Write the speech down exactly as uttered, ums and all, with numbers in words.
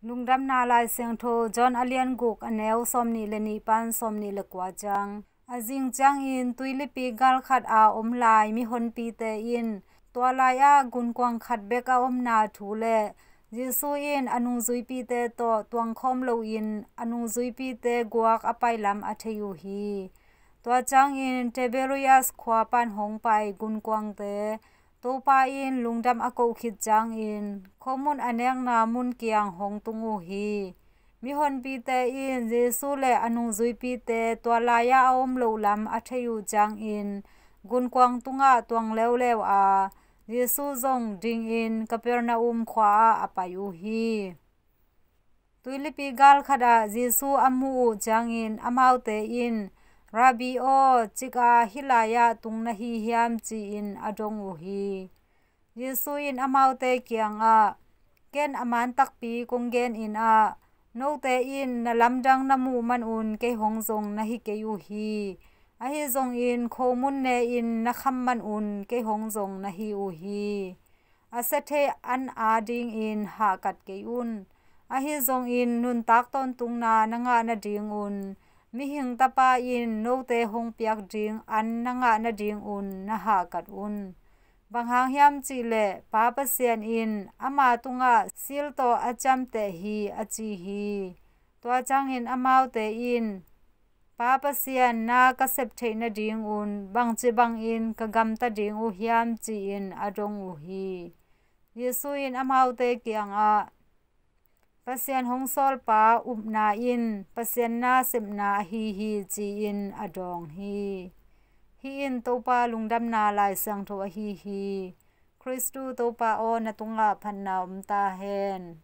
Lungdamna Lai Siangtho John a lian guk, a neu sawmnih le nih pan sawmnih le kua ciang. A zing ciangin tuilipi gal khat a om lai mihonpite in tua lai-ah gunkuang khat bek a omna thu le Jesu in a nungzuipite tawh tuangkhawm loin a nungzuipite guak a pailam a thei uh hi. Tua ciangin Tiberias khua pan hong pai gunkuangte Topa in lungdam a koh khit ciangin khomun a nekna mun kiang hong tung uh hi. Mihonpite in Jesu le a nungzuipite tua lai-ah a om loh lam a thei uh ciangin gunkuang tungah tuang leuleu a, Jesu zong dingin Kapernaum khua-ah a pai uh hi. Tuilipi gal khatah Jesu a muh uh ciangin amaute in, "Rabbi aw, cik a hih lai-ah tung na hi hiam?" ci-in a dong uh hi. Jesu in amaute kiangah, "Ken a man takpi kong genin ah, note in na lamdang na muh manun kei hong zong na hi kei uh hi. Ahi zongin khomun ne-in na kham manun kei hong zong na hi uh hi. A sia thei an adingin hahkat kei un. Ahi zongin nuntak tawntungna na ngah nadingun, mihing tapa in note hong piak ding an na ngah nadingun na hahkat un. Bang hang hiam cihleh Pa Pasian in ama tungah sil tawh a ciamteh hi," a ci hi. Tua ciangin amaute in, "Pa Pasian na ka sep theih nadingun bangci bangin ka gamta ding uh hiam?" ci-in a dong uh hi. Jesu in amaute kiangah, "Pasian hong sawlpa upna in Pasian na sepna ahi hi," ci-in a dawng hi. Hih in Topa lungdamna Lai Siangtho ahi hi. Khristu Topa aw, na tungah phatna om ta hen.